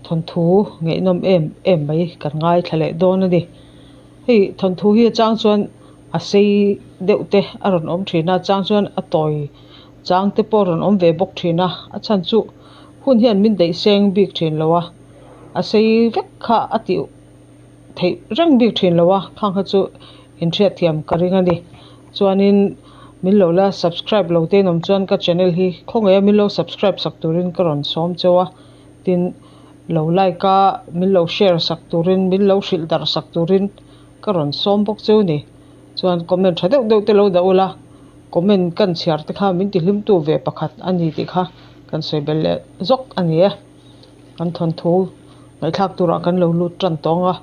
Thawnthu ngaihnawm em em mai kan ngaithla leh dawn a ni. Hei thawnthu hi a chang chuan a sei deuh te a rawn awm thin a, a chang chuan a tawi chang te pawh a rawn awm ve bawk thin a, a chhan chu hun hian min daih seng bik thin lo a, a sei vek kha a tih theih reng bik thin lo a, khang kha chu inhriatthiam ka ring a ni. Chuanin min lo la subscribe lo te in awm chuan ka channel hi khawngaih a min lo subscribe sak turin ka rawn sawm cheu a, tin lo like a min lo share sak turin min lo hrilh darh sak turin ka rawn sawm bawk cheu a ni. Chuan comment tha deuh deuh te lo dah ula, comment kan chhiar te kha min tihlimtu ve pakhat a ni tih kha kan sawi belh leh zawk a ni e. Kan thawnthu ngaihthlak turah kan lo lut tan tawng a,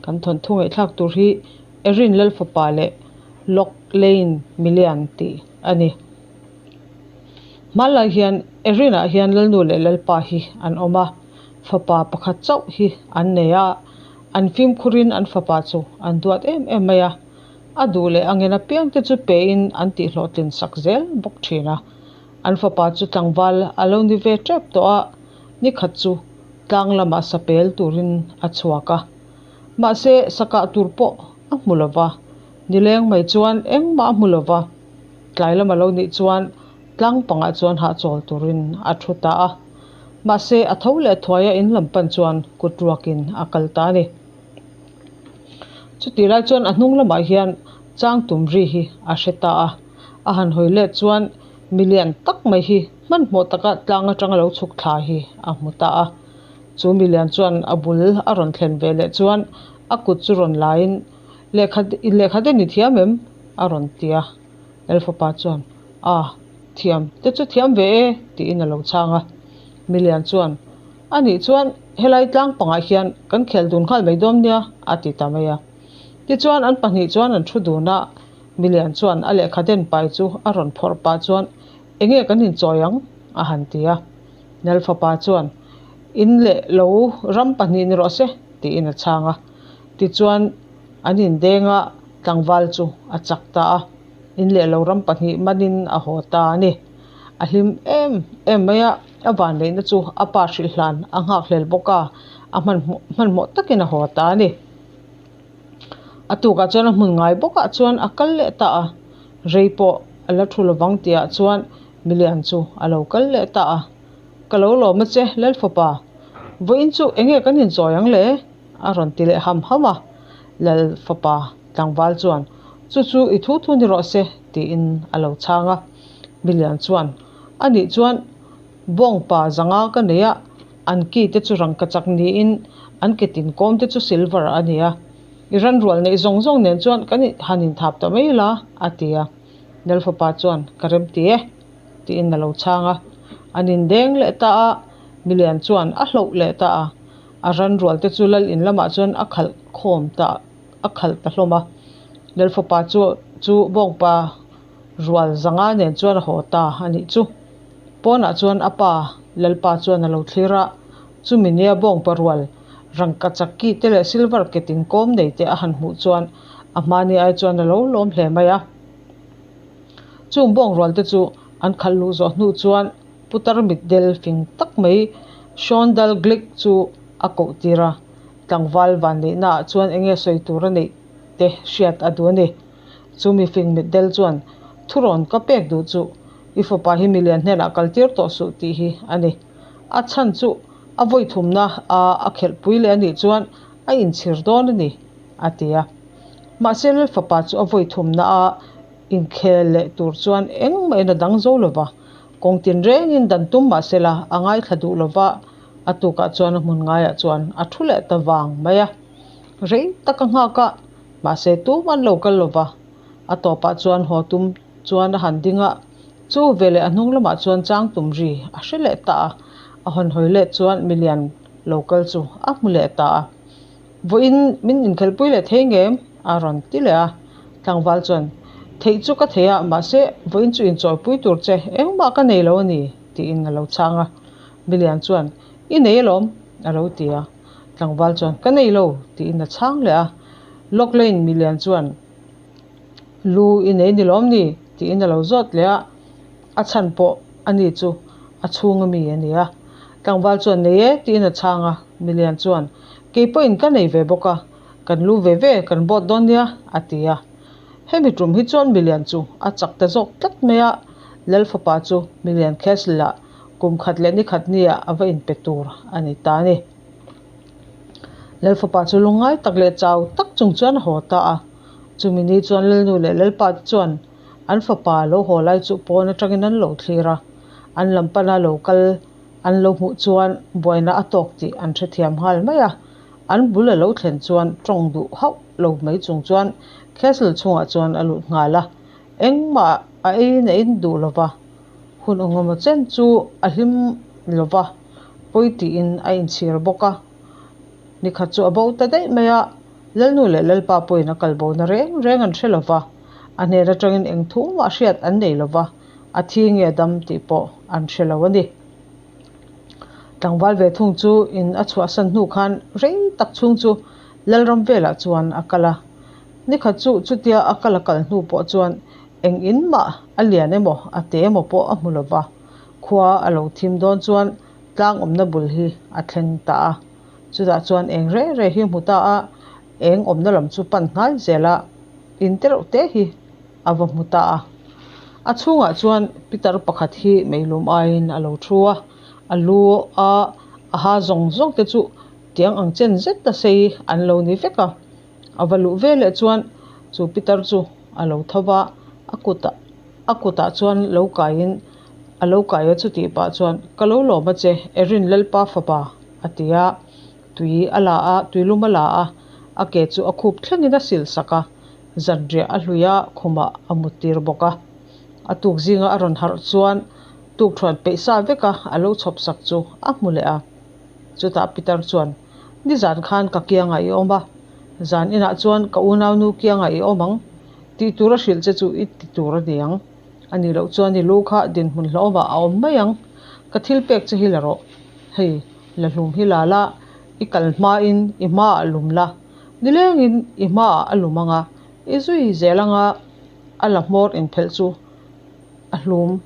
kan thawnthu ngaihthlak tur hi Erin Lalfapa leh Lock Lane Milian tih a ni. Hmanlai hian Erinah hian Lalnu leh Lalpa hi an awm a, fapa pakhat chauh hi an nei a, an fimkhurin an fapa chu an duat em em mai a, a duh leh a ngen apiangte chu pein an tihhlawhtlin sak zel bawk thin a. An fapa chu tlangval a lo ni ve tep tawh a, nikhat chu tlang lamah sapel turin a chhuak a. Mahse, sakah tur pawh a hmu lo va, nileng mai chuan engmah a hmu lo va. Tlai lama lo nih chuan tlang pangah chuan hahchawl turin a thu ta a. Mahse, a tho leh thuai a in lam pan chuan kut ruakin a kal ta a ni. Chutih lai chuan a hnung lamah hian chang tum ri hi a hre ta a. A han hawi let chuan mi lian tak mai hi hmanhmawh taka tlang atanga lo chhuk thla hi a hmu ta a. Chu mi lian chuan a bul a rawn thlen ve leh chuan a kut chu rawn laiin, Lehkha lehkha te ni thiam em? a rawn ti a. Lalfapa chuan, A, thiam te chu thiam ve e, tiin a lo chhang a. Mi lian chuan, A nih chuan helai tlang pangah hian kan khel dun nghal mai dawn nia, a ti ta mai a. Tichuan an pahnih chuan an thu dun a. Milian chuan a lehkha den pai chu a rawn phawrh pah chuan, Enge kan inchawi ang? a han ti a. Nal fapa chuan, In leh lo ram pahnih ni rawh se, tiin a chhang a. Tichuan an indeng a, tlangval chu a chak ta a. In leh lo ram pahnih manin a haw ta a ni. A hlim em em mai a, a vanneihna chu a pa hrilh hlan a nghakhlel bawk a, a hmanhmawh takin a haw ta a ni. A tukah chuan a hmun ngai bawkah chuan a kal leh ta a, rei pawh a la thu lovang tihah chuan milian chu a lo kal leh ta a. Ka lo lawm a che Lalfapa, vawiin chu eng nge kan inchawi ang le? a rawn ti leh ham ham a. Lalfapa tlangval chuan, Chu chu i thu thu ni rawh se tiin a lo chhang a. Milian chuan, Anih chuan bawngpa zanga ka nei a, An ki te chu rangkachak niin an ke tin kawm te chu silver a ni a. I ranrual neih zawng zawng nen chuan kan han inthap ta mai la, a ti a. Lalfapa chuan, Ka rem ti e, tiin a lo chhang a. An indeng leh ta a, milian chuan a hloh leh ta a. A ranrual te chu lal in lamah chuan a khalh khawm ta a khalh ta hlawm a. Lalfapa chu chu bawngpa rual zanga nen chuan a haw ta a nih chu. Pawnah chuan a pa, Lalpa chuan a lo thlir a, chumi nia bawngpa rual, rangkachak ki te leh silver ke tin kawm nei te a han hmuh chuan a hmani ai chuan a lo lawm hle mai a. Chung bawng rual te chu an khalh luh zawh hnu chuan putar mitdel fing tak mai Sean Dalglick chu a koh tir a, tlangval vanneihna ah chuan enge sawi tur a neih te hriat a duh a ni. Chu mi fing mitdel chuan thurawn ka pek duh chu i fapa hi milian hnenah kal tir tawh suh tih hi a ni. A chhan chu a vawi thumna a a khelhpui leh a nih chuan a inchhir dawn a ni, a ti a. Mahse Lal fapa chu a vawi thumna a inkhel leh tur chuan engmahin a dang zo lo va, kawng tin rengin dan tum mahsela a ngaithla duh lo va, a tukah chuan a hmun ngaiah chuan a thu leh ta vang mai a. Rei tak a nghak a, mahse tum an lo kal lo va, a tawpah chuan haw tum chuan a han ding a, chu veleh a hnung lamah chuan chang tum ri a hre leh ta a, a hawn hawi leh chuan milian lo kal chu a hmu leh ta a, Vawiin min inkhelhpui leh thei ngem? a rawn ti leh a, tlangval chuan, Theih chu ka thei a, mahse vawiin chu inchawipui tur che engmah ka nei lo a ni, tiin a lo chhang a, milian chuan, I nei alawm, a lo ti a, tlangval chuan, Ka nei lo, tiin a chhang leh a, Lawklane milian chuan, Lu i nei ni lawm ni? tiin a lo zawt leh a, a chhan pawh a ni chu a chhung ami a ni a. Tlangval chuan, Nei e, tiin a chhang a. Milian chuan, Kei pawhin ka nei ve bawk a, kan lu ve ve kan bawt dawn nia, a ti a. Hemi tum hi chuan milian chu a chak ta zawk tlat mai a, Lal fapa chu milian Castle-ah kum khat leh ni khat nia a va inpe tur a ni ta a ni. Lal fapa chu lungngai tak leh chau tak chung chuan a haw ta a. Chumi ni chuan Lalnu leh Lalpa te chuan an fapa lo haw lai chu pawn atangin an lo thlir a, an lam pana lo kal an lo hmuh chuan buaina a tawk tih an hrethiam nghal mai a. An bul a lo thlen chuan tawng duh hauh lo mai chung chuan castle chhungah chuan a lut nghal a, engmah a eiin a in duh lo va, hun engemaw chen chu a hlim lo va, pawi tiin a inchhir bawk a. Nikhat chu a bo ta daih mai a, Lalnu leh Lalpa pawhin a kal bona reng reng an hre lo va, a hnen atangin eng thu mah hriat an nei lo va, a thi nge a dam tih pawh an hre lo a ni. Tlangval ve thung chu in a chhuahsan hnu khan rei tak chhung chu Lalram velah chuan a kal a. Nikhat chu chutia a kal a kal hnu pawh chuan eng in mah a lian emaw a te emaw pawh a hmu lo va, khua a lo thim dawn chuan tlang awmna bul hi a thleng ta a. Chutah chuan eng reng reng hi hmu ta a, eng awmna lam chu pan hnai zel a, in te reuh te hi a va hmu ta a. A chhungah chuan pitar pakhat hi meilum aiin a lo thu a, a lu a a ha zawng zawng te chu tiang ang chen zet a sei an lo ni vek a. A va luh ve leh chuan chu pitar chu a lo tho va, a kutah a kutah chuan lo kaiin a lo kai a chutih pah chuan ka lo lawm a che Erin Lalpa fapa a ti a, tui a la a, tuilum a la a, a ke chu a khup thlengin a sil sak a, zanriah a hlui a, khumah a mut tir bawk a. A tuk zinga a rawn harh chuan tukthuan peih sa vek a, a lo chhawp sak chu a hmu leh a. Chutah Pitar chuan, Nizan khan ka kiangah i awm a, zan inah chuan ka unaunu kiangah i awm ang, tih tur a hrilh che chu i ti tur a ni ang. A nih loh chuan i lu kha dinhmun hlauhawmah a awm mai ang, ka thil pek che hi la rawh. Hei, la hlum hi la la, i kal hmain i hmaah lum la, nilengin i hmaah a lum ang a, i zui zel ang a, a la hmawr inphelh chu a hlum,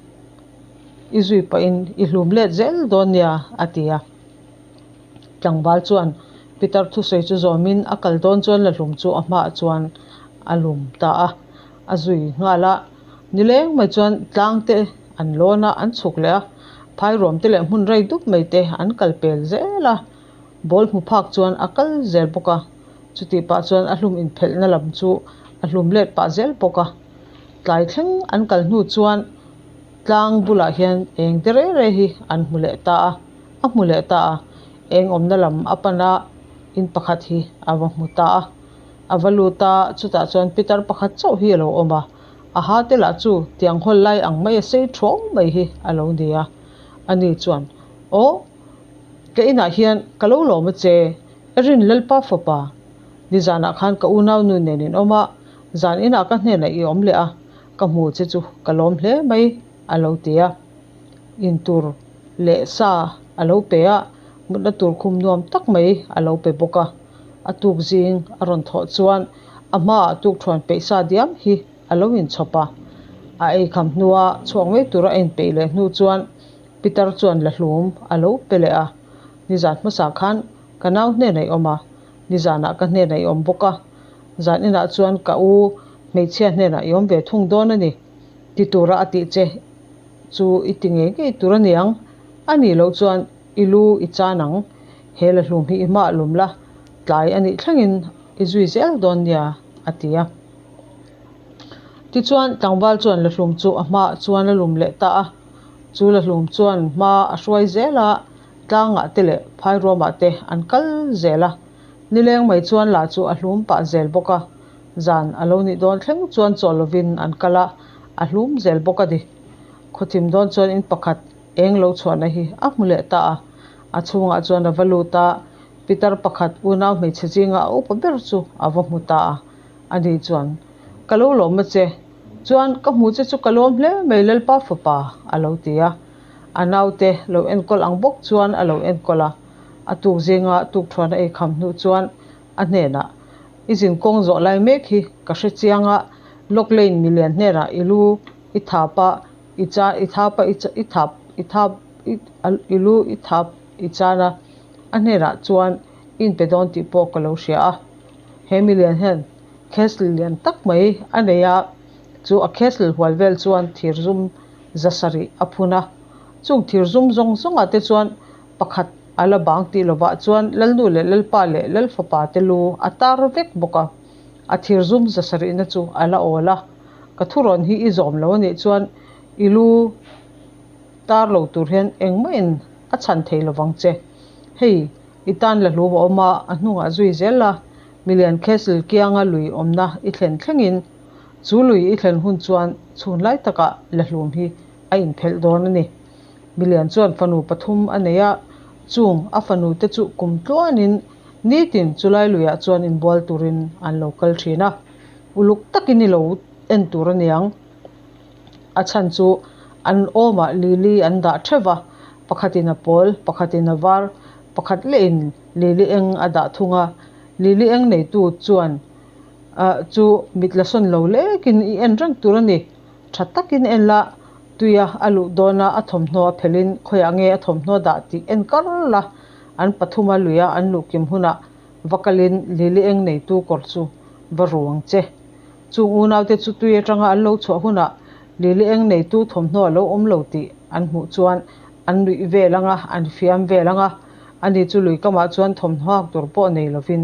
i zui pahin i hlum let zel dawn nia, a ti a. Tlangval chuan Pitar thusawi chu zawmin a kal dawn chuan la hlum chu a hmaah chuan a lum ta a, a zui nghal a. Nileng mai chuan tlang te an lawn a, an chhuk leh a, phairuam te leh hmun rei dup mai te an kal pel zel a, ball hmu phak chuan a kal zel bawk a, chutih pah chuan a hlum inphelhna lam chu a hlum let pah zel bawk a. Tlai thleng an kal hnu chuan tlang bulah hian eng te rei rei hi an hmu leh ta a, a hmu leh ta a, eng awmna lam a pan a, in pakhat hi a va hmu ta a. A va lut a, chutah chuan pitar pakhat chauh hi a lo awm a, a ha te lah chu tiang hawl lai ang mai a sei thuau mai hi a lo ni a. Ani chuan, Aw, ka inah hian ka lo lawm a che, Erin Lalpa fapa, nizanah khan ka unaunu nen in awm a, zan inah ka hnenah i awm leh a, ka hmu che chu ka lawm hle mai, a lo ti a. Intur leh sa a lo pe a, mutna tur khum nuam tak mai a lo pe bawk a. A tuk zing a rawn thawh chuan a hmaah tukthuan peih sa diam hi a lo inchhawp a. A eikham hnua chhuak mai tura a inpeih leh hnu chuan Pitar chuan la hlum a lo pe leh a, Nizan hmasa khan ka nau hnenah i awm a, nizanah ka hnenah i awm bawk a, zan inah chuan ka u hmeichhia hnenah i awm ve thung dawn a ni, ti tura a tih che chu i ti ngei ngei tur a ni ang, a nih loh chuan i lu i chan ang, he la hlum hi i hmah lum la, tlai a nih thlengin i zui zel dawn nia, a ti a. Tichuan tlangval chuan la hlum chu a hmaah chuan a lum leh ta a, chu la hlum chuan hma a hruai zel a, tlangah te leh phairuamah te an kal zel a, nileng mai chuan lah chu a hlum pah zel bawk a, zan a lo nih dawn thleng chuan chawl lovin an kal a, a hlum zel bawk a ni. Khawthim dawn chuan in pakhat eng lo chhuahna hi a hmu leh ta a, a chhungah chuan a va lut a, pitar pakhat unau hmeichhe zinga a upa ber chu a va hmu ta a, ani chuan, Ka lo lawm a che, chuan ka hmu che chu ka lawm hle mai Lalpa fapa, a lo ti a, a naute lo enkawl ang bawk chuan a lo enkawl a, a tuk zinga tukthuan a eikham hnu chuan a hnenah, I zinkawng zawh lai mek hi ka hre chiang a, Lock Lane milian hnenah i lu i thap a, i cha i thap a i i thap i thap i i lu i thap. i chan a, a hnenah chuan i inpe dawn tih pawh ka lo hria a. He milian hian castle lian tak mai a nei a, chu a castle hual vel chuan thirzum zasarih a phun a. Chung thirzum zawng zawngah te chuan pakhat a la bang tih lovah chuan Lalnu leh Lalpa leh Lalfapa te lu a tar vek bawk a. A thirzum zasarihna chu a la awl a, Ka thurawn hi i zawm lo a nih chuan i lu tar lo tur hian engmahin a chhan thei lovang che. Hei, i tan la hlum a awm a, a hnungah zui zel la, milian castle kianga lui awmna i thlen thlengin chu lui i thlen hun chuan chhun lai takah la hlum hi a inphelh dawn a ni. Milian chuan fanu pathum a nei a, chung a fanu te chu kum tluanin nitin chulai luiah chuan inbual turin an lo kal thin a, uluk takin i lo en tur a niang. A chhan chu an awmah lili an dah theuh va, pakhatin a pawl, pakhatin a var, pakhat lehin lili eng a dah thung a. Lili eng neitu chuan chu mit la sawn lo lekin i en reng tur a ni. Tha takin en la, tuia a luh dawna a thawmhnaw a phelhin khawiah nge a thawmhnaw dah tih en kar la, an pathuma luia an luh kim hunah va kalin lili eng neitu kawr chu va ru ang che. Chung unaute chu tui atanga an lo chhuah hunah lili eng neitu thawmhnaw a lo awm lo tih an hmuh chuan an nuih vel ang a, an fiam vel ang a. Ani chu lui kamah chuan thawmhnaw hak tur pawh nei lovin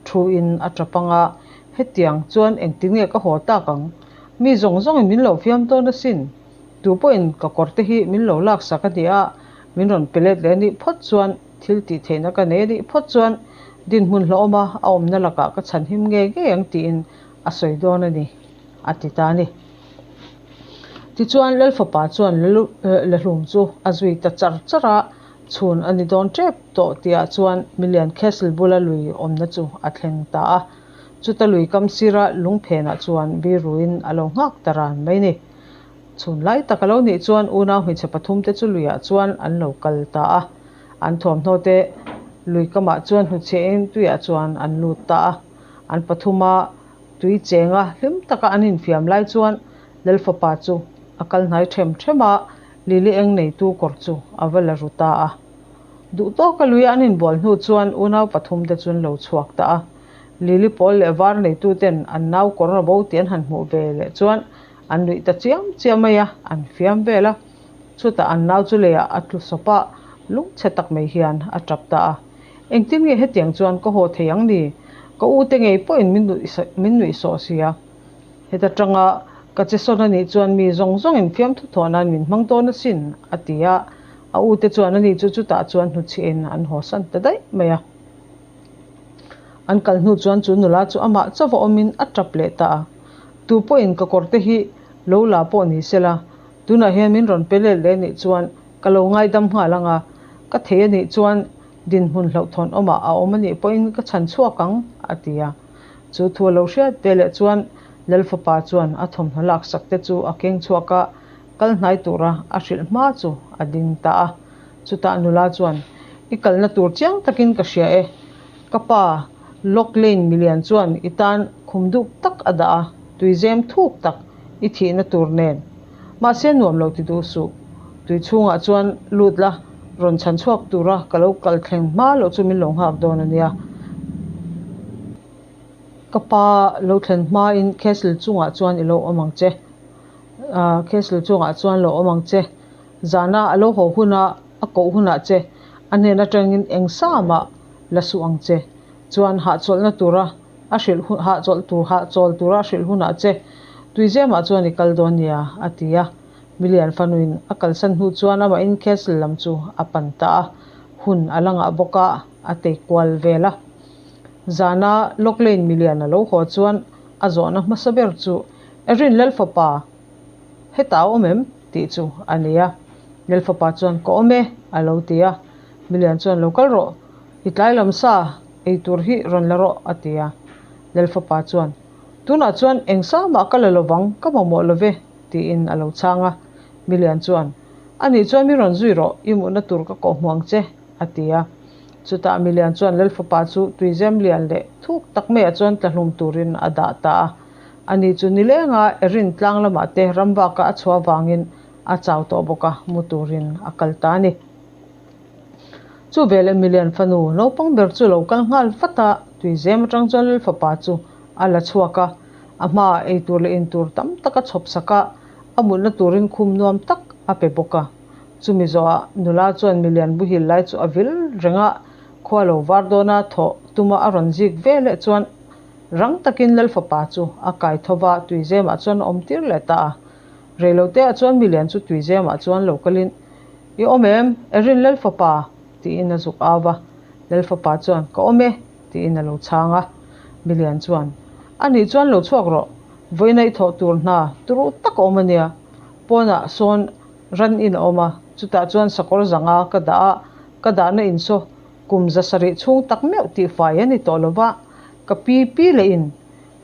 thuin a tap ang a, Hetiang chuan engtin nge ka haw tak ang? Mi zawng zawngin min lo fiam dawn asin. Tu pawhin ka kawr te hi min lo laksak a ni a, min rawn pe let leh a nih phawt chuan thil tih theihna ka nei a nih phawt chuan dinhmun hlauhawma a awmna lakah ka chhanhim ngei ngei ang tiin a sawi dawn a ni, a ti ta a ni. Tichuan Lalfapa chuan Lahlum chu a zui ta char char a, chhun a ni dawn tep tawh tihah chuan Milian Castle bula lui awmna chu a thleng ta a. Chuta lui kam sira lungphenah chuan biruin a lo nghak ta ran mai ni. Chhun lai tak a lo nih chuan unau hmeichhe pathum te chu luiah chuan an lo kal ta a. An thuamhnaw te lui kamah chuan hnuchhiahin tuiah chuan an lut ta a. An pathuma tui chenga hlim taka an infiam lai chuan Lalfapa chu a kal hnai them them a, Lili eng neitu kawr chu a va la ru ta a. Duh tawka lui an inbual hnu chuan unau pathum te chu an lo chhuak ta a. Lili pawl leh var neitu ten an nau kawr a bo tih an han hmuh ve leh chuan an nuih ta chiam chiam mai a, an fiam vel a. Chutah an nau chu leiah a tlu sawp a, lungchhe tak mai hian a tap ta a. Engtin nge hetiang chuan ka haw thei ang ni? Ka u te ngei pawhin min nuih sawh sia. Heta tanga ka che sawn a nih chuan mi zawng zawngin fiamthu thawh nan min hmang dawn asin, a ti a. A ute chuan ani chu chutah chuan hnuchhiahin an hawsan ta daih mai a. An kal hnu chuan chu nula chu amah chauva awmin a tap leh ta a. Tu pawhin ka kawr te hi lo la pawh ni sela, tunah hian min rawn pe let leh nih chuan ka lo ngaidam nghal ang a, ka thei a nih chuan dinhmun hlauhthawn awmah a awm a nih pawhin ka chhan chhuak ang, a ti a. Chu thu a lo hriat ve leh chuan Lalfapa chuan a thawmhnaw laksak te chu a keng chhuak a, kal hnai tura a hrilh hma chu a ding ta a. Chutah nula chuan, I kalna tur chiang takin ka hria e. Ka pa Lock Lane milian chuan i tan khum duk tak a dah a, tuizem thuk tak i thihna tur nen. Mahse nuam lo ti duh suh. Tui chhungah chuan lut la, rawn chhan chhuak tura ka lo kal thleng hma loh chu min lo nghak dawn a nia. Ka pa lo thlen hmain castle chungah chuan i lo awm ang che. Castle chungah chuan lo awm ang che. Zana a lo haw huna a koh hunah che a hnen atangin eng sa mah la suh ang che. Chuan hahchawlhna tura a hrilh hun hahchawlh tur hahchawl tura a hrilh hunah che tuizemah chuan i kal dawn nia a ti a. Milian fanuin a kalsan hnu chuan amahin castle lam chu a pan ta a, hun a la ngah bawk a, a tei kual vel a. Zana Lochlain milian a lo haw chuan a zawhna hmasa ber chu Erin Lalfapa hetah a awm em? tih chu a ni a. Lalfapa chuan ka awm e a lo ti a. Milian chuan lo kal rawh, i tlai lam sa ei tur hi rawn la rawh a ti a. Lalfapa chuan tunah chuan eng sa mah ka la lovang ka mamawh love tiin a lo chhang a. Milian chuan Anih chuan mi rawn zui rawh, i mutna tur ka kawhhmuh ang che a ti a. Chutah milian chuan Lalfapa chu tuizem lian leh thuk tak maiah chuan tlahlum turin a dah ta a. Ani chu nilenga Erin tlang lamah te ram baka a chhuah vangin a chau tawh bawk a, mu turin a kal ta a ni. Chu veleh milian fanu naupang ber chu lo kal nghal vat a, tuizem atang chuan Lal Fapa chu a la chhuak a, a hmaah eitur leh intur tam tak a chhawp sak a, a mutna turin khum nuam tak a pe bawk a. Chumi zawhah nula chuan milian buhil lai chu a vil reng a, khua lo var dawn a thawh tuma a rawn zik veleh chuan rang takin Lal Fapa chu a kai tho va, tuizemah chuan a awm tir leh ta a. Reiloteah chuan milian chu tuizemah chuan lo kalin, I awm em? Erin Lal Fapa? tiin a zuk au va. Lal Fapa chuan, Ka awm e, tiin a lo chhang a. Milian chuan, A nih chuan lo chhuak rawh, vawiina i thawh tur hna turu tak a awm a nia. Pawnah sawn ran in a awm a, chutah chuan sakawr zanga ka dah a, ka dahna in saw kum zasarih chhung tak meuh tih fai a ni tawh lo va, ka pi pi leh in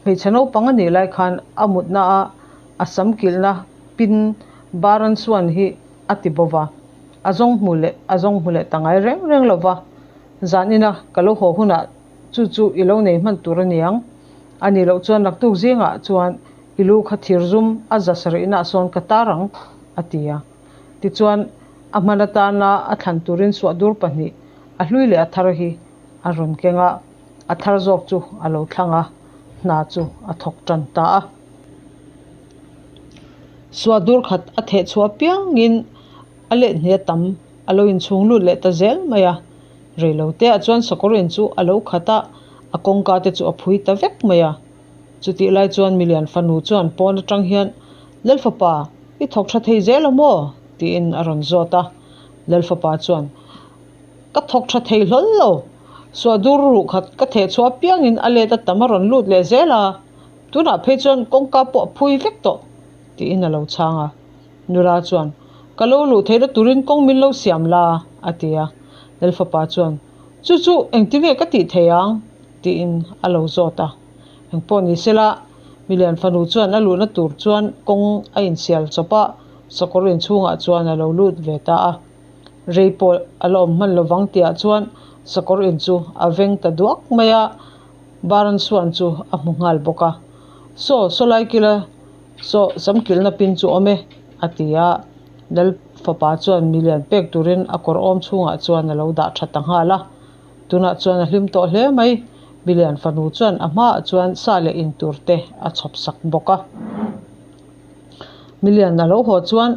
hmeichhe naupang a nih lai khan a mutna a a sam kilhna pin Baran Suan hi a ti bo va, a zawng hmu leh a zawng hmu leh ta ngai reng reng lo va, zan ina ka lo haw hunah chu chu i lo nei hman tur a niang. A nih loh chuan naktuk zingah chuan i lu kha thir zum a za sarihnaah sawn ka tar ang, a ti a. Tichuan, a hman atana a thlan turin suahdur pahnih, a hlui leh a thar hi a rawn keng a, a thar zawk chu a lo thlang a, hna chu a thawk tan ta a. Suahdur khat a theh chhuah piangin a let hnih a tam a lo inchhung lut leh ta zel mai a. Reiloteah chuan sakawr in chu a lo khat a, a kawngka te chu a phui ta vek mai a. Chutih lai chuan milian fanu chuan pawn atang hian, Lalfapa, i thawk tha thei zel a maw? tiin a rawn zawt a. Lalfapa chuan, Ka thawk tha thei hlawl lo. Suahdur ruh khat ka theh chhuah apiangin a let a tam a rawn lut leh zel a. Tunah phei chuan kawngka pawh a phui vek tawh, tiin a lo chhang a. Nula chuan, Ka lo luh theihna turin kawng min lo siam la, a ti a. Lalfapa chuan, Chu chu engtinge ka tih thei ang? tiin a lo zawt a. Engpawh ni sela, milian fanu chuan a luhna tur chuan kawng a insial chawp a, sakawr inchhungah chuan a lo lut ve ta a. Rei pawh a la awm hman lovang tihah chuan sakawr in chu a veng ta duak mai a. Baran Suan chu a hmu nghal bawk a, Saw, saw lai kila, saw sam kilhna pin chu awm e, a ti a. Lal fapa chuan milian pek turin a kawr awm chhungah chuan a lo dah tha ta nghal a. Tunah chuan a hlim tawh hle mai. Milian fanu chuan a hmaah chuan sa leh in tur te a chhawp sak bawk a. Milian a lo haw chuan,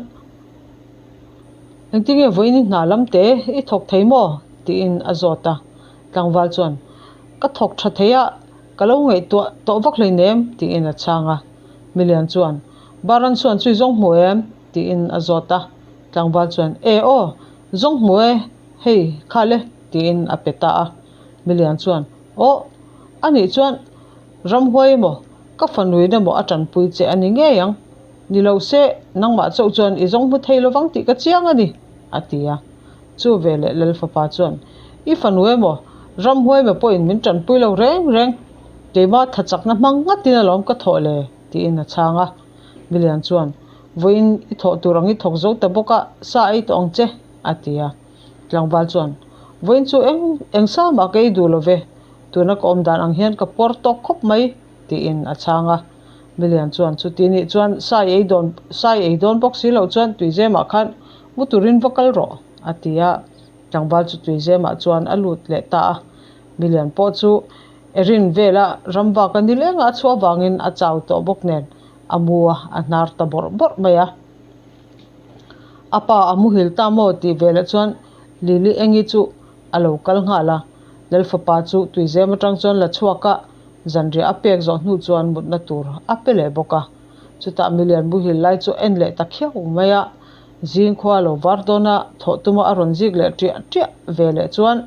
Engtinge vawiin i hna lam te i thawk thei maw? tiin a zawt a. Tlangval chuan, Ka thawk tha thei a, ka lo ngaihtuah tawh vak hleinem, tiin a chhang a. Milian chuan, Baran chuan chui zawng hmu em? tiin a zawt a. Tlangval chuan, E aw, zawng hmu e, hei kha le, tiin a pe ta a. Milian chuan, Aw, anih chuan ramhuai emaw, ka fanuin emaw a tanpui che a ni ngei ang. Ni lo se, nangmah chauh chuan i zawng hmu thei lovang tih ka chiang a ni, a ti a. Chu veleh Lal fapa chuan, I fanu emaw, ramhuai emaw pawhin min tanpui lo reng reng, keimah tha chakna hmang ngatin alawm ka thawh le, tiin a chhang a. Milian chuan, Vawiin i thawh tur ang i thawk zo ta bawk a, sa ei tawh ang che, a ti a. Tlangval chuan, Vawiin chu eng eng sa mah ka ei duh lo ve, tuna ka awm dan ang hian ka puar tawk khawp mai, tiin a chhang a. Milian chuan, Chuti nih chuan sa i ei dawn sa i ei dawn bawk si loh chuan tuizemah khan mu turin va kal rawh, a ti a. Tlangval chu tuizemah chuan a lut leh ta a. Milian pawh chu Erin vela ramvak a ni leng a, a chhuah avangin a chau tawh bawk nen a mu a, a hnar ta bawrh bawrh mai a. A pa a muhil ta maw tih velah chuan Lily Engi chu a lo kal nghal a. Lal fapa chu tuizem atang chuan la chhuak a, zanriah a pek zawh hnu chuan mutna tur a pe leh bawk a. Chutah milian muhil lai chu a en leh ta khiau mai a. Zing khua a lo var dawn a, thawh tuma a rawn zik leh ṭiah ṭiah ve leh chuan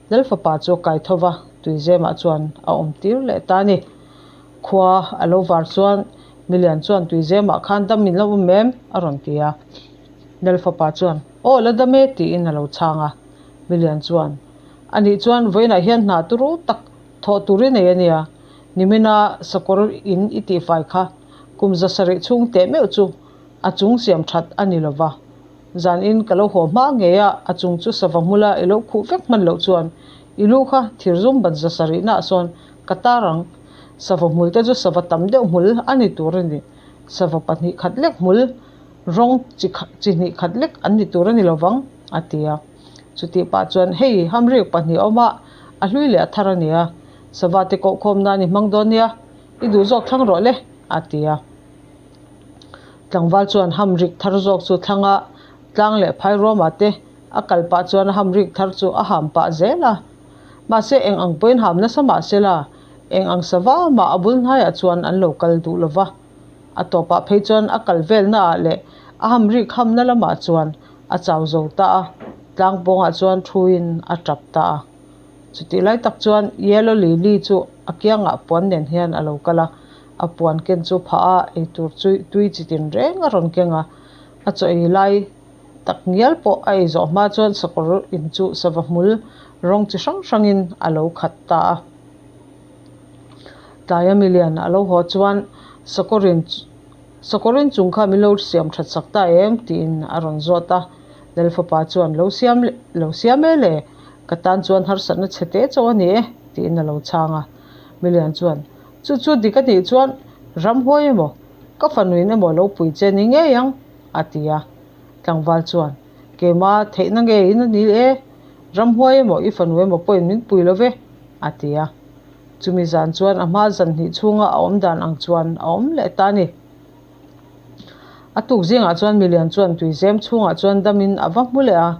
Lal fapa chu a kai tho va, tuizemah chuan a awm tir leh ta a ni. Khua a lo var chuan milian chuan tuizemah khan dam in lo awm em? a rawn ti a. Lal fapa chuan, Aw la dam e tiin a lo chhang a. Milian chuan, A nih chuan vawiinah hian hna turu tak thawh tur i nei a nia, nimina sakawr in i tihfai kha kum zasarih chhung teh meuh chu a chung siam that a ni lo va. Zanin ka lo haw hma ngei a, a chung chu sava hmula i lo khuh vek hman loh chuan i lu kha thirzum ban zasarihnaah sawn ka tar ang. Sava hmul te chu sava tam deuh hmul a ni tur a ni. Sava pahnih khat lek hmul rawng chi chi hnih khat lek an ni tur a ni lo vang, a ti a. Chutih pah chuan, Hei, hamrik pahnih a awm a, a hlui leh a thar a nia. Sava te koh khawm nan i hmang dawn nia, i duh zawk thlang rawh le, a ti a. Tlangval chuan hamrik thar zawk chu thlang a, tlang leh phai ruamah te a kal pah chuan a hamrik thar chu a ham pah zel a. Mahse, eng ang pawhin ham nasa mah se la, eng ang sava mah a bul hnaiah chuan an lo kal duh lo va. A tawpah phei chuan a kal velnaah leh a hamrik hamna lamah chuan a chau zo ta a, tlang pawngah chuan thuin a tap ta a. Chutih lai tak chuan Yellow Lily chu a kiangah puan nen hian a lo kal a, a puan ken chu phah a, eitur chu tui chi tin reng a rawn keng a, a chaw ei lai tak ngial pawh a ei zawh hma chuan sakawr in chu sava hmul rawng chi hrang hrangin a lo khat ta a. Tlaia milian a lo haw chuan sakawr in sakawr in chung kha min lo siam that sak ta em tiin a rawn zawt a, Lalfapa chuan lo siam lo siam e le, ka tan chuan harsatna chhe teh chauh a ni e tiin a lo chhang a. Milian chuan chu chu dik a nih chuan ramhuai emaw ka fanuin emaw lo pui che ni ngei ang a ti a. Tlangval chuan keimah theihna ngeiin a ni e, ramhuai emaw i fanu emaw pawhin min pui lo ve a ti a. Chumi zan chuan a hma zan hnih chhunga a awm dan ang chuan a awm leh ta a ni. A tuk zingah chuan milian chuan tuizem chhungah chuan damin a va hmu leh a,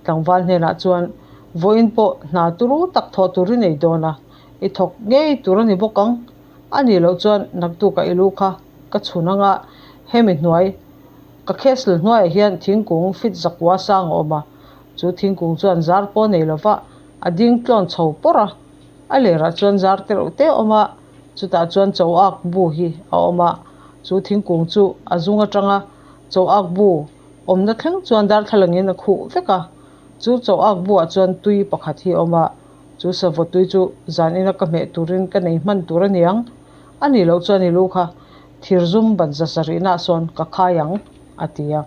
tlangval hnenah chuan vawiin pawh hna turu tak thawh tur i nei dawn a, i thawk ngei tur a ni bawk ang. A nih loh chuan naktukah i lu kha ka chhun anga hemi hnuai ka castle hnuaiah hian thingkung fit zakua sang a awm a, chu thingkung chuan zar pawh a nei lova a ding tlawn chho pawrh a. A lerah chuan zar te reuh te a awm a, chutah chuan chaw ak bu hi a awm a, chu thingkung chu a zung atanga chaw ak bu awmna thleng chuan darthlalangin a khuh vek a, chu chaw ak buah chuan tui pakhat hi a awm a, chu savaw tui chu zan ina ka hmeh turin ka nei hman tur a ni ang, a nih loh chuan i lu kha thir zum ban za sarihnaah sawn ka khai ang, a ti a.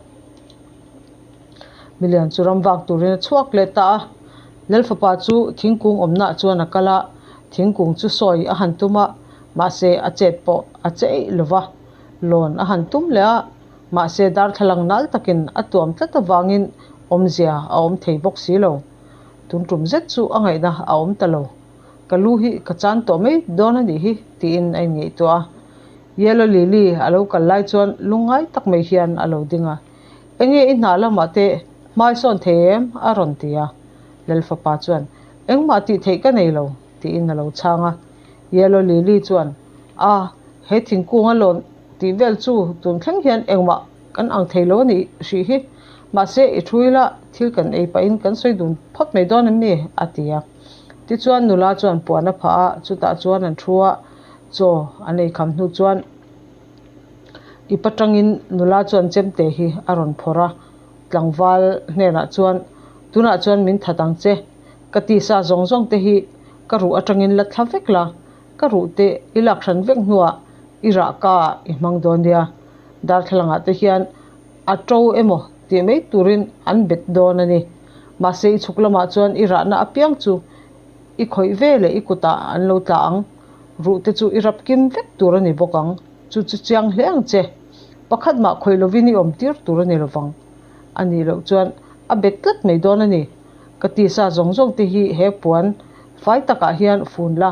Milian chu ram vak turin a chhuak leh ta a, Lalfapa chu thingkung awmnaah chuan a kal a, thingkung chu sawi a han tum a, mahse a chet pawh a che eih lo va, lawn a han tum leh a, mahse darthlalang nal takin a tuam tlat avangin awmzia a awm thei bawk si lo. Tun tum zet chu a ngaihna a awm ta lo. Ka lu hi ka chan tawh mai dawn a nih hi tiin a inngaihtuah a. Yellow Lily a lo kal lai chuan lungngai tak mai hian a lo ding a. Enge i hna lamah te hmai sawn thei em? a rawn ti a. Lalfapa chuan, Engmah tih theih ka nei lo, tiin a lo chhang a. Yellow Lily chuan, A, he thingkung a lawn tih vel chu tun thleng hian engmah kan ang thei lo a nih hrih hi. Mahse, i thu ila thil kan ei pahin kan sawi dun phawt mai dawn em ni? a ti a. Tichuan nula chuan puan a phah a, chutah chuan an thu a, chaw an ei kham hnu chuan, I patangin nula chuan chemte hi a rawn phawrh a, tlangval hnenah chuan, Tunah chuan min that ang che, ka tisa zawng zawng te hi ka ruh atangin la thla vek la, ka ruh te i lak hran vek hnuah i rah ka ah i hmang dawn nia, darthlalangah te hian a to emaw tih mai turin an bet dawn a ni. Mahse i chhuk lamah chuan i rahna apiang chu i khawih ve leh i kutah an lo tla ang. Ruh te chu i rap kim vek tur a ni bawk ang, chu chu chiang hle ang che. Pakhat mah khawih lovin i awm tir tur a ni lovang. A nih loh chuan a bet tlat mai dawn a ni. Ka tisa zawng zawng te hi he puan fai takah hian fun la,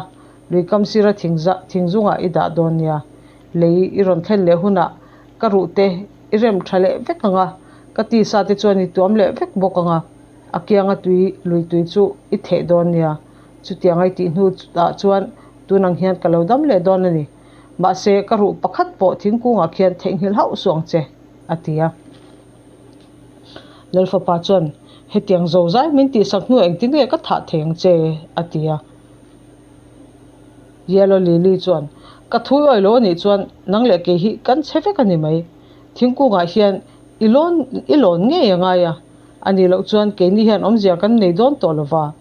lui kam sira thing za thing zungah i dah dawn nia. Lei i rawn thlen leh hunah ka ruh te i rem tha leh vek ang a, ka tisa te chuan i tuam leh vek bawk ang a, a kianga tui lui tui chu i theh dawn nia. Chutiang a i tih hnu ah chuan tun ang hian ka lo dam leh dawn a ni. Mahse, ka ruh pakhat pawh thingkungah khian theihnghilh hauh suh ang che, a ti a. Lalfapa chuan, Hetiang zozai min tihsak hnu engtin nge ka thah thei ang che? a ti a. Yellow Lily chuan, Ka thui awi lo a nih chuan nang leh kei hi kan che vek a ni mai. Thingkungah hian i lawn i lawn ngei a ngai a, a nih loh chuan keini hian awmzia kan nei dawn tawh lo va.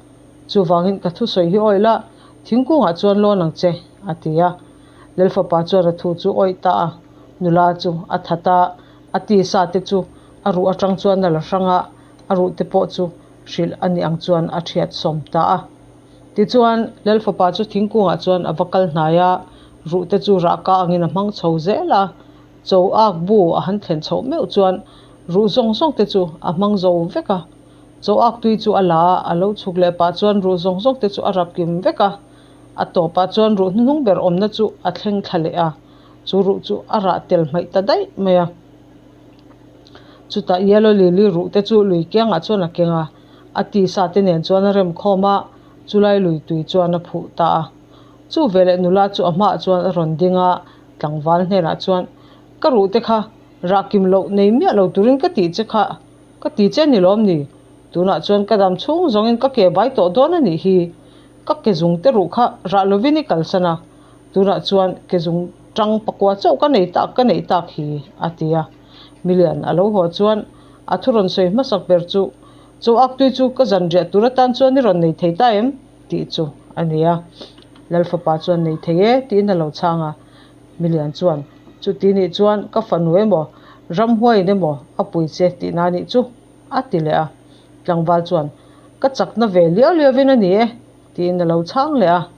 Chuvangin ka thusawi hi awih la, thingkungah chuan lawn ang che, a ti a. Lalfapa chuan a thu chu awih ta a, nula chu a that a, a tisa te chu a ruh atang chuan a la hrang a, a ruh te pawh chu hrilh a nih ang chuan a thiat sawm ta a. Tichuan, Lalfapa chu thingkungah chuan a va kal hnai a, ruh te chu rahka angin a hmang chho zel a, cho ak bu a han thlen chhoh meuh chuan ruh zawng zawng te chu a hmang zo vek a. Chaw ak tui chu a la a, a lo chhuk leh pah chuan ruh zawng zawng te chu a rap kim vek a. A tawpah chuan ruh hnuhnung ber awmna chu a thleng thla leh a, chu ruh chu a rah tel hmaih ta daih mai a. Chutah Yellow Lily ruh te chu lui kiangah chuan a keng a, a tisa te nen chuan a rem khawm a, chulai lui tui chuan a phuh ta a. Chu veleh nula chu a hmaah chuan a rawn ding a, tlangval hnenah chuan, Ka ruh te kha rah kim loh nei miah lo turin ka tih che kha, ka ti che ni lawm ni? Tunah chuan ka dam chhung zawngin ka ke bai tawh dawn a nih hi. Ka ke zung te ruh kha rah lovin i kalsan a, tunah chuan ke zung tang pakua chauh ka nei tak ka neih tak hi, a ti a. Milian a lo haw chuan a thu rawn sawi hmasak ber chu, Chaw ak tui chu ka zan riah tur atan chuan i rawn nei thei ta em? tih chu a ni a. Lalfapa chuan nei thei e tiin a lo chhang a. Milian chuan, Chuti nih chuan ka fanu emaw, ramhuaiin emaw a pui che tihna nih chu, a ti leh a. Tlangval chuan, Ka chakna ve liau liauvin a ni e, tiin a lo chhang leh a.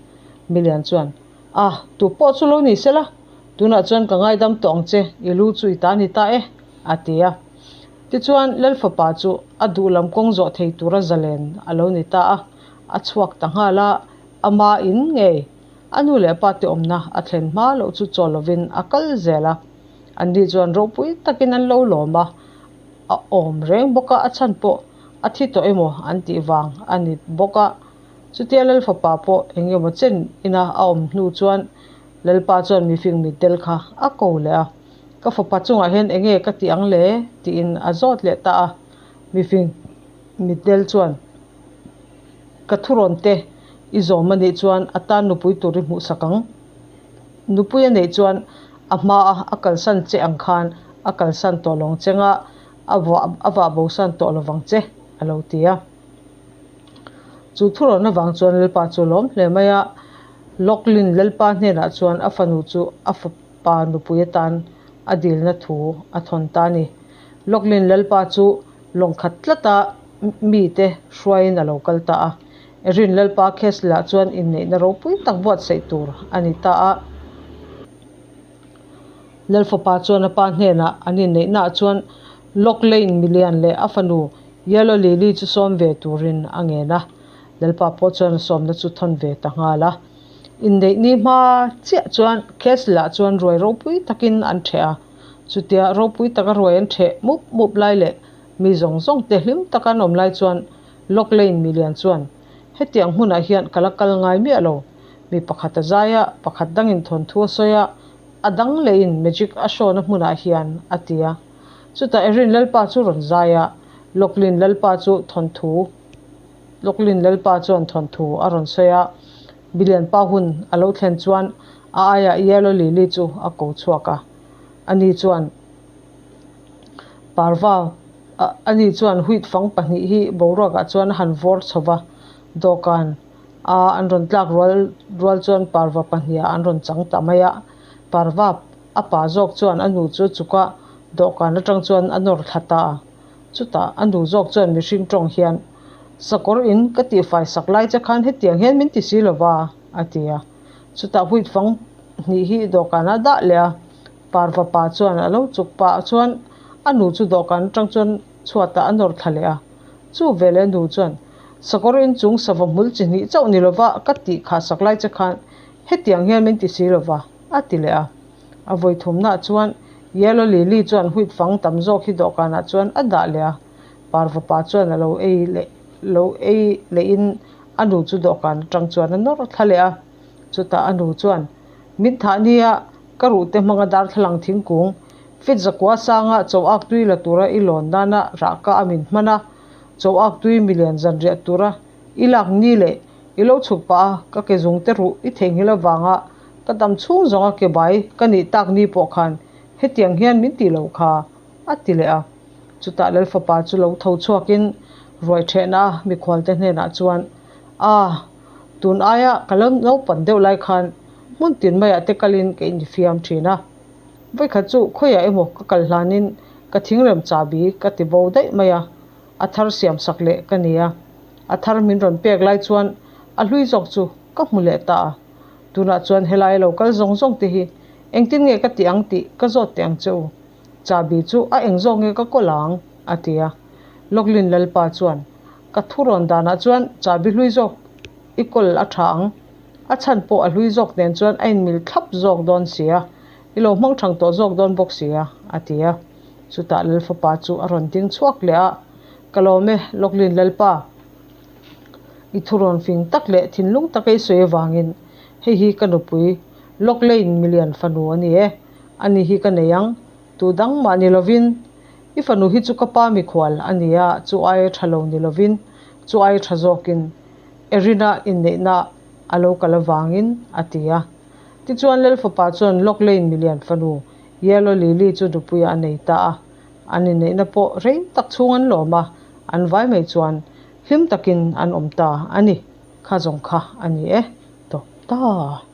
Milian chuan, A, tu pawh chu lo ni sela, tunah chuan ka ngaidam tawh ang che, i lu chu i ta ni ta e, a ti a. Tichuan, Lalfapa chu a duhlam kawng zawh thei tura zalen a lo ni ta a, a chhuak ta nghal a, ama in ngei a nu leh pa te awmna a thlen hma loh chu chaw lovin a kal zel a. Anni chuan ropui takin an lo lawm a, a awm reng bawk a, a chhan pawh a thi tawh emaw an tih vang a ni bawk a. Chutia Lalfapa pawh eng emaw chen ina a awm hnu chuan Lalpa chuan mifing mitdel kha a ko leh a, Ka fapa chungah hian eng nge ka tih ang le? tiin a zawt leh ta a. Mifing mitdel chuan, Ka thurawn te i zawm a nih chuan a tan nupui tur i hmuhsak ang. Nupui a neih chuan a hmaa a kalsan che ang khan a kalsan tawh lo ang che nga, a vah a vah bosan tawh lo vang che, a lo ti a. Chu thurawn avang chuan Lalpa chu a lawm hle mai a, Locklin Lalpa hnenah chuan a fanu chu a fapa nupui atan a dilna thu a thawn ta a ni. Locklin Lalpa chu lawng khat tlata mite hruaiin a lo kal ta a. Erin Lalpa Castle-ah chuan inneihna ropui tak buatsaih tur a ni ta a. Lalfapa chuan a pa hnenah an inneihnaah chuan Lock Lane milian leh a fanu Yellow Lily chu sawm ve turin a ngen a. Lalpa pawh chuan a sawmna chu thawn ve ta nghal a. Inneih ni hma chiah chuan Castle-ah chuan ruai ropui takin an ṭheh a. Chutia ropui taka ruai an ṭheh mup mup lai leh mi zawng zawng te hlim taka an awm lai chuan Lock Lane milian chuan, Hetiang hmunah hian ka la kal ngai miah lo. Mi pakhat a zai a, pakhat dangin thawnthu a sawi a, a dang lehin magic a hrawna hmunah hian, a ti a. Chutah Erin Lalpa chu rawn zai a, Locklin Lalpa chu thawnthu Locklin Lalpa chuan thawnthu a rawn sawi a. Milian pa hun a lo thlen chuan a aiah Yellow Lily chu a ko chhuak a. Ani chuan Parva Ani chuan wheat fang pahnih hi boruakah chuan a han vawr chho va, dawhkan a an rawn tlak rual rual chuan parva pahnih ah an rawn chang ta mai a, parva a pa zawk chuan a nu chu chuk a, dawhkan atang chuan a nawr thla ta a, chutah a nu zawk chuan mihring tawng hian sakawr in ka tihfai sak lai che khan hetiang hian min ti si lo va a ti a, chutah wheat fang hnih hi dawhkanah a dah leh a. Parva pa chuan a lo chuk pah chuan a nu chu dawhkan atang chuan chhuatah a nawr thla leh a. Chu veleh a nu chuan, Sakawr inchung sava hmul chi hnih chauh ni lova ka tih khah sak lai che khan hetiang hian min ti si lova, a ti leh a. A vawi thumnaah chuan Yellow Lily chuan wheat fang tam zawk hi dawhkanah chuan a dah leh a. Parva pa chuan a lo ei leh lo ei lehin a nu chu dawhkan atang chuan a nawr thla leh a. Chutah a nu chuan, Min thah nia Ka ruhte hmanga darthlalang thingkung fit zakua sanga chaw ak tui la tura i lawn nana rahka a min hman a, chaw ak tui milian zanriah tura i lak ni leh i lo chhuk pah a, ka ke zungte ruh i theihnghilh avanga ka dam chhung zawnga ke bai ka nih tak ni pawh khan hetiang hian min tih lo kha, a ti leh a. Chutah Lalfapa chu lo tho chhuakin ruai ṭhehna a mikhualte hnenah chuan, A, tun aia ka lo naupan deuh lai khan hmun tin maiah te kalin ka infiam thin a. Vawikhat chu khawiah emaw ka kal hlanin ka thingrem chahbi ka ti bo daih mai a, a thar siam sak leh ka ni a. A thar min rawn pek lai chuan a hlui zawk chu ka hmu leh ta a. Tunah chuan helai lo kal zawng zawng te hi engtin nge ka tih ang tih ka zawt teh ang che u. Chahbi chu a eng zawk nge ka kawl ang? a ti a. Locklin Lalpa chuan. Ka thurawn danah chuan chahbi hlui zawk i kawl a tha ang. A chhan pawh a hlui zawk nen chuan a inmil thlap zawk dawn si a, i lo hmang thang tawh zawk dawn bawk si a, a ti a. Chutah Lalfapa chu a rawn ding chhuak leh a, Ka lawm e, Lawklin Lalpa. I thurawn fing tak leh thinlung taka i sawi avangin hei hi ka nupui Lawklein milian fanu a ni e, ani hi ka nei ang, tu dang mah ni lovin. I fanu hi chu ka pa mikhual a ni a, chu aia tha lo ni lovin, chu aia tha zawkin Erina inneihna a lo kal avangin a ti a. Tichuan Lalfapa chuan Lawklein milian fanu Yellow Lily chu nupuiah a nei ta a, an inneihna pawh rei tak chhung an lawm a, an vai mai chuan hlim takin an awm ta a ni. Kha zawng kha a ni e, tawp ta.